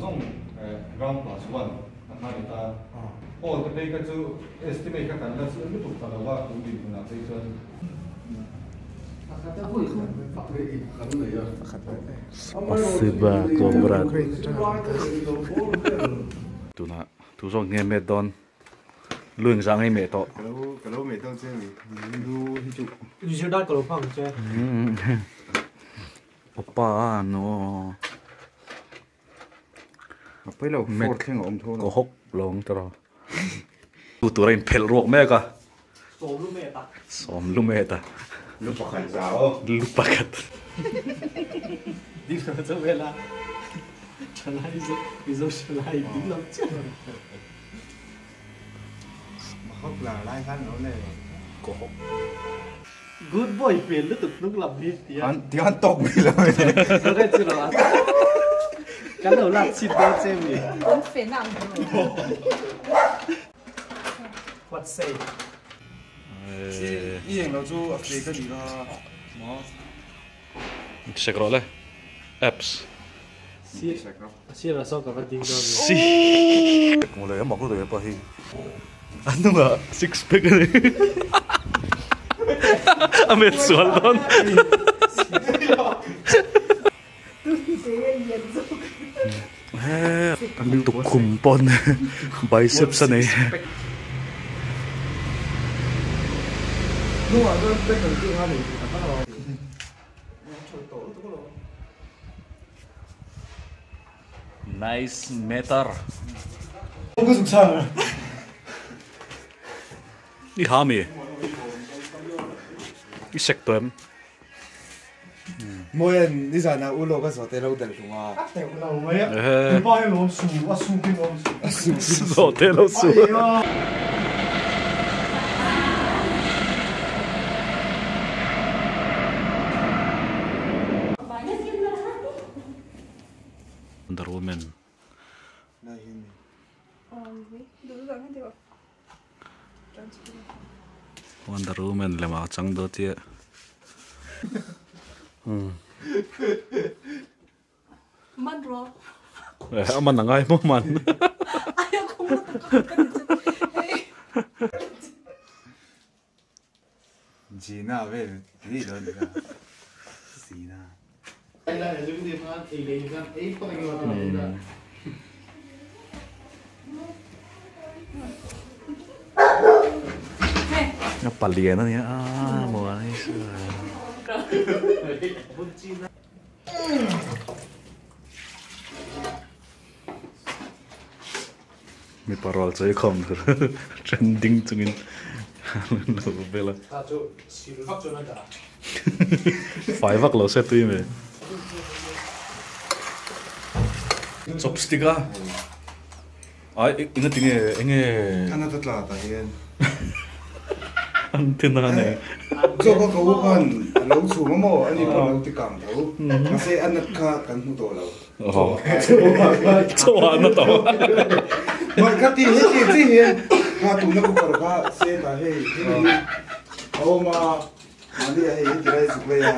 zawng ground plus one a kha ni ta. Hall te phei kha chu estimate kha kan la chiah lutuk ta lo va tun dinhmunah phei chuan. Spasiba Comrade. Tunah tu zawk nge met dawn? Lu engzah ngei meh tawh. Ka lo meh dawn che mi. Lu hi chu. Zir dan ka lo hmang che. Opa a no. A pawi lo four thleng a awm tho lo. Ka hawk lo ang tawh. Tu tur a in phelh ruak mek a. Sawm lu met a. Sawm lu met a. Lu pakhat za aw. Lu pakhat. Ding lo chauh vel a. Thalai zo Mizo thalai ding lo chiah lo. Hawk lar lai khan lo le. Ka hawk. Good boy hmel lutuk hnung lam hi tia. An ti an tawk mai lo e. Zo re chu lo a. Kan lo lak chhin dawn che mi. Kan fen ang bro. What say? I eng lo chu a fake a nih kha maw. Sek rawh le. Apps. Sir a saw ka va ding dawn mi. Mawle a mak lutuk hepa hi. A hnungah six pack a nei. A met sual dawn. Tukkhum pawn biceps a nei. Nice meter. I ha mi? I sek tawh em? Mawian nizanah u lawk a zawhte lo dal hlung a. A teuh lo mai a. Tupa hi lawm su, a su khi lawm su. A su khi. Zawhte lo su. Wonder Woman. Wonder Woman lema a chang daw tia. Man ro. A man angai maw man. Gina vel ni lo ni kha. Gina. A palian a nia a maw a ni Mipa rual chu i khawm tur trending chungin an lo vel a. Fai vak lo se tui mai. Chopstick a ai enga tinge enge. An ata tla tah hian. An ti na nei. Zawk a ka u khan a lo chhum a maw ani pawh a lo ti kang tho. Mahse a nat kha kan hmu tawh lo. Chaw ah na tawh. Mai ka ti he ti chi hian kha tuna cooker kha set ah hei hemi hi a awm a mahni ah hei heti lai zuk lei a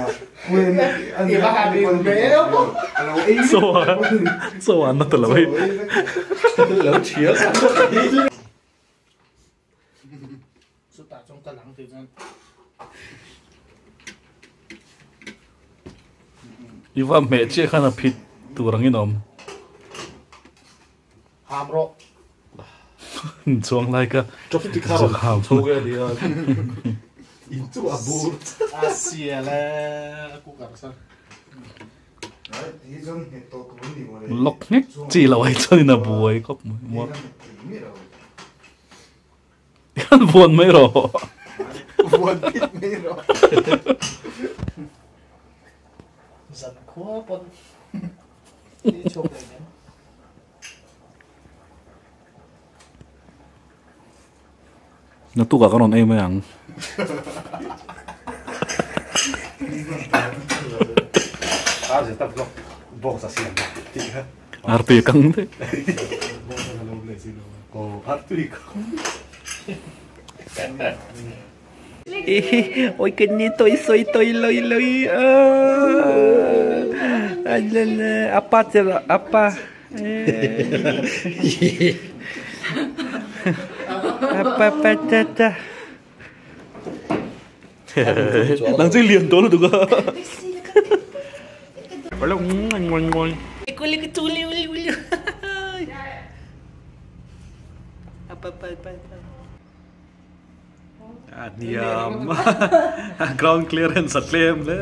khuain a ni a ni pawn a lo ei Chaw ah chaw ah na ta lo hei. Lo thial. Chutah chuan ka lang tih chuan. I va hmeh chiah khan a phit tur angin a awm. Ham rawh. Chuang lai ka. Chopstick kha rawn ham chho ge ania. In chu a bur. A sial e a cooker san. Lock nghek chi lo ai chuan in a buai khawp mai. Kan vuan mai rawh. Vuan phit mai rawh. Zan khua pawn ni chhuak leh nem. Naktukah ka rawn ei mai ang. Artui kang daih. Ôi cái ni tôi soi tôi lôi lôi apa apa. Nang chu lian tawh lutuk a. A hniam ground clearance a tlem hle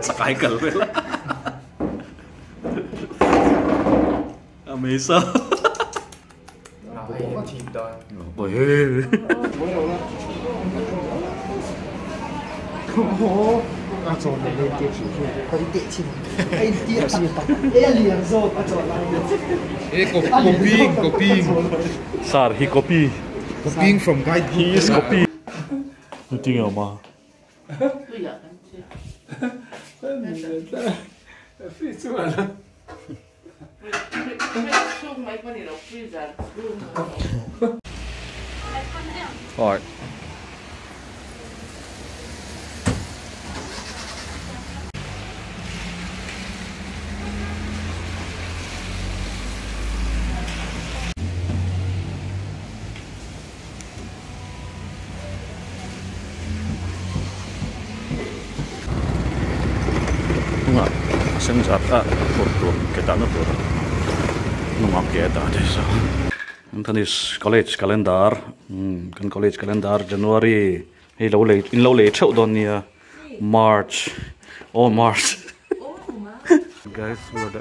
chakai kal vel a a meisa Sir he copy Copying from guide he is copy Nuting awm a Alright. Hnungah passenger a phur tur ke dahna tur hnungah ke a dah thei so Anthony's college calendar umm kan college calendar January hei lo lei in lo lei theuh dawn nia March aw March guys we are the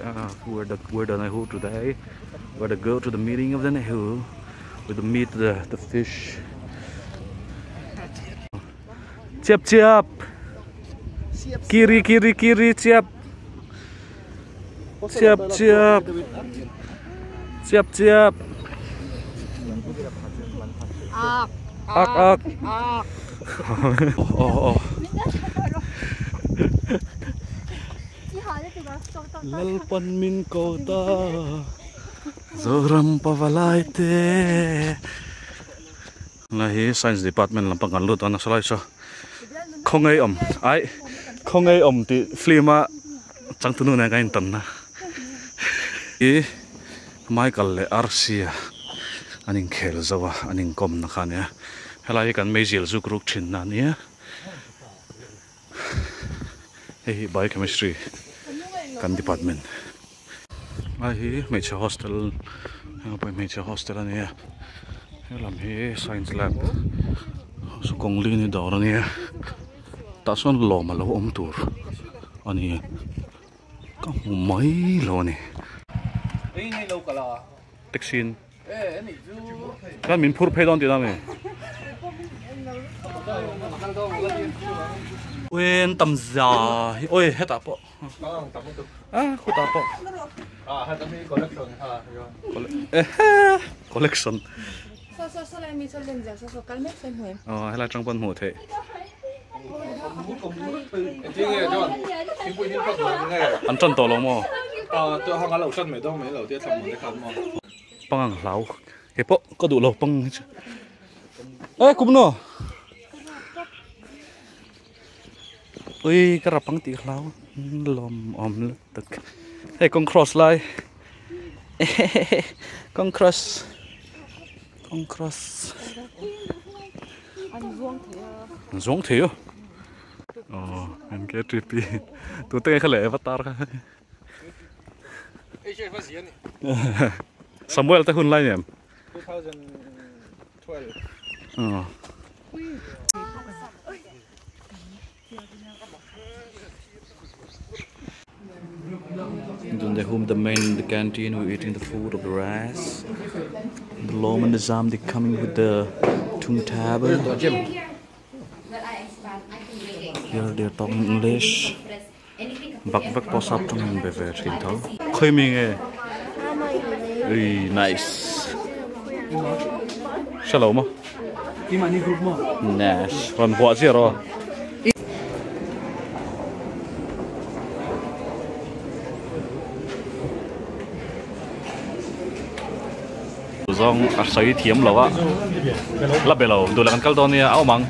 we are the we are the Nehu today we are the go to the meeting of the Nehu we the meet the the fish Chiap chiap Kiri kiri kiri chiap Chiap chiap Chiap chiap Ak ak Oh oh Lalpan min ko ta Zoram pavalai te Hna hi science department lampang kan lut a nasa lai saw khawngaih awm ai khawngaih awm tih film a changtunu nen kan intan na hi Michael leh Arsia an inkhel zo a an inkawm na kha ania helai hi kan meizial zuk ruk thin na ania hei hi biochemistry kan department. Lai hi hmeichhe hostel heng hmeichhe hostel a nia helam hi science lab kawng li ni dawr a nia tah sawn lawm a lo awm tur a ni ka hmu mai lo a ni taxi in Khan min phur phei dawn tih na mi? Ui an tam za hi oi hetah pawh a khutah pawh collection aw helai atang pawn hmuh theih an tan tawh lo maw? Pangang hlau kei pawh ka duh lo pang hi chu e kum no ui ka rap ang tih hlau lawm awm lutuk hei kawng cross lai kawng cross kawng cross an zuang thei a aw NKTP tute nge kha leh avatar kha. Samuel te hun lai nem. 2012. Oh. Then they whom the men in the canteen who eating the food of the rice. The Lom and the Zam they coming with the tung table. Here they are talking English. Bak vek pawh sap tawng in be ve thin tho. Khawi mi nge? Ui nice. Hre lo maw? Nice. Rawn vuah chiah rawh. Zawng a sawi thiam lo a, la be lo duh leh kan kal dawn nia a awm ang.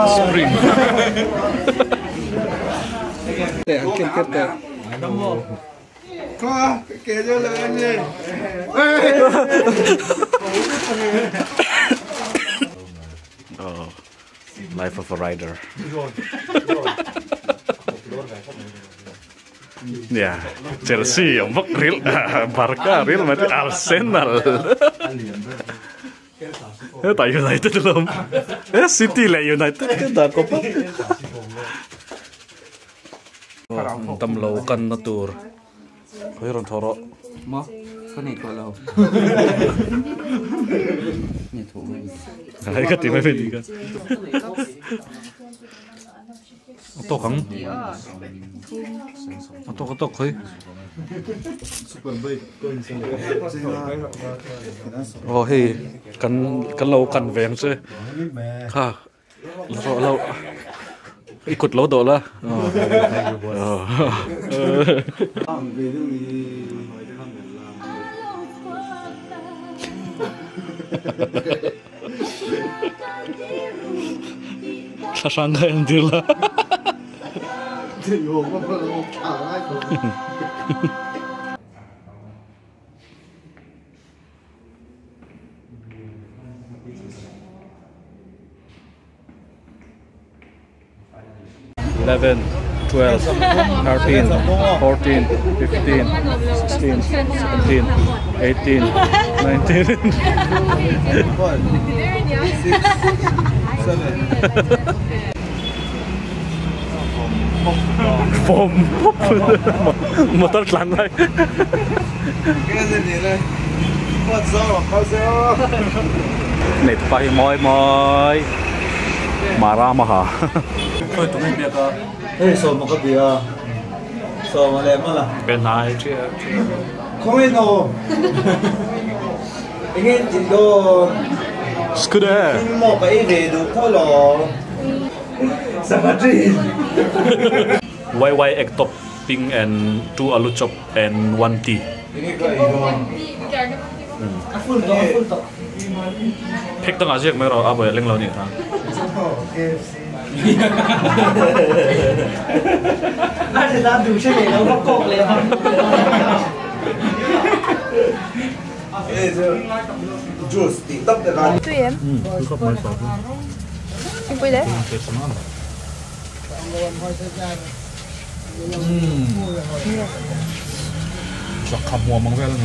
Spring. Oh, life of a rider. Yeah, Chelsea, Real, Barca, Real Madrid, Arsenal. Tại United luôn. City là United cái đó có bắt. Tâm lâu cân nó tour. Hơi rong thọ. Mà, cái này có lâu. Này thủ mình. Cái cái tìm mấy đi cái. To khẳng. To to khơi. Oh hey, kan kan lâu kan veng chứ. Ha. Lâu lâu. Ikut lâu độ la. Sang cái anh đi la. 11, 12, 13, 14, 15, 16, 17, 18, 19. 5, 6, 7. Bom, motor lăn lại. Cái gì này? Nét bay moi moi. Mà ra mà hả? Thôi tụi mình biết à. Ê, sao mà có bia? Sao mà làm mà là? Bên này chứ. Không biết đâu. Anh em chỉ đồ. Scooter. Nhưng mà cái về được thôi là. Sao mà chứ? YY egg topping and 2 alu chop and 1 tea. Pick tang aje mai ro abo leng lo ni ta. Anh ta đủ chơi để nó góc cột lên không? Juice thì tấp được anh. Tụi em. Em quay đấy. Chắc khăm mùa mong về luôn.